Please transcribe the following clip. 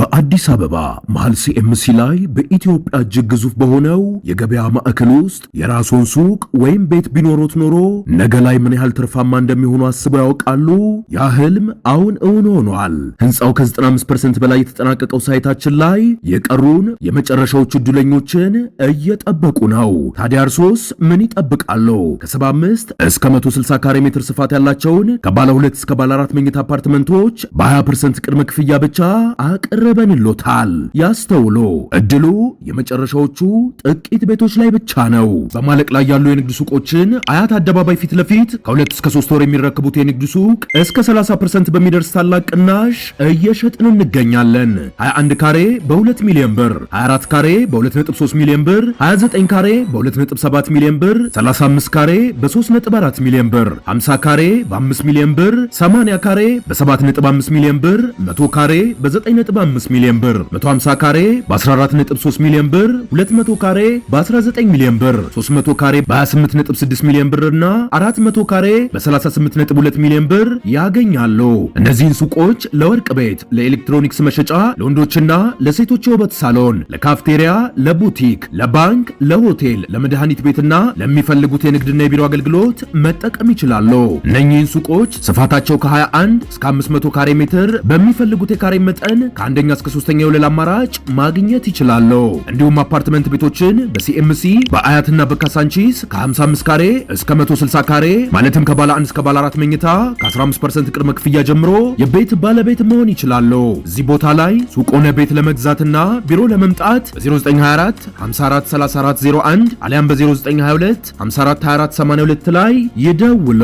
በአዲስ አበባ መሃል ሲኤምሲ ላይ በኢትዮጵያ እጅግ ግዙፍ በሆነው የገበያ ማዕከል ውስጥ የራስዎን ሱቅ ወይም ቤት ቢኖሮት ኖሮ ነገ ላይ ምን ያህል ትርፋማ እንደሚሆኑ አስበው ያውቃሉ? ያ ህልም አሁን እውን ሆኗል። ህንፃው ከ95% በላይ የተጠናቀቀው ሳይታችን ላይ የቀሩን የመጨረሻዎቹ እድለኞችን እየጠበቁ ነው። ታዲያ እርሶስ ምን ይጠብቃሉ? ከ75 እስከ 160 ካሬ ሜትር ስፋት ያላቸውን ከባለ 2 እስከ ባለ 4 መኝታ አፓርትመንቶች በ20% ቅድመ ክፍያ ብቻ አቅርበንሎታል። ያስተውሉ፣ እድሉ የመጨረሻዎቹ ጥቂት ቤቶች ላይ ብቻ ነው። በማለቅ ላይ ያሉ የንግድ ሱቆችን አያት አደባባይ ፊት ለፊት ከ2 እስከ 3 ወር የሚረከቡት የንግድ ሱቅ እስከ 30% በሚደርስ ታላቅ ቅናሽ እየሸጥን እንገኛለን። 21 ካሬ በ2 ሚሊዮን ብር፣ 24 ካሬ በ2.3 ሚሊዮን ብር፣ 29 ካሬ በ2.7 ሚሊዮን ብር፣ 35 ካሬ በ3.4 ሚሊዮን ብር፣ 50 ካሬ በ5 ሚሊዮን ብር፣ 80 ካሬ በ7.5 ሚሊዮን ብር፣ 100 ካሬ በ9.5 ሚሊዮን ብር፣ 150 ካሬ በ14.3 ሚሊዮን ብር፣ 200 ካሬ በ19 ሚሊዮን ብር፣ 300 ካሬ በ28.6 ሚሊዮን ብር እና 400 ካሬ በ38.2 ሚሊዮን ብር ያገኛሉ። እነዚህን ሱቆች ለወርቅ ቤት፣ ለኤሌክትሮኒክስ መሸጫ፣ ለወንዶችና ለሴቶች የውበት ሳሎን፣ ለካፍቴሪያ፣ ለቡቲክ፣ ለባንክ፣ ለሆቴል፣ ለመድኃኒት ቤትና ለሚፈልጉት የንግድና የቢሮ አገልግሎት መጠቀም ይችላሉ። እነኚህን ሱቆች ስፋታቸው ከ21 እስከ 500 ካሬ ሜትር በሚፈልጉት የካሬ መጠን ከአንደኛ እስከ ሶስተኛ የወለል አማራጭ ማግኘት ይችላሉ። እንዲሁም አፓርትመንት ቤቶችን በሲኤምሲ፣ በአያትና በካሳንቺስ ከ55 ካሬ እስከ 160 ካሬ፣ ማለትም ከባለ 1 እስከ ባለ 4 መኝታ፣ ከ15% ቅድመ ክፍያ ጀምሮ የቤት ባለቤት መሆን ይችላሉ። እዚህ ቦታ ላይ ሱቅ ሆነ ቤት ለመግዛትና ቢሮ ለመምጣት በ0924 54 34 01 አሊያም በ0922 54 24 82 ላይ ይደውሉ።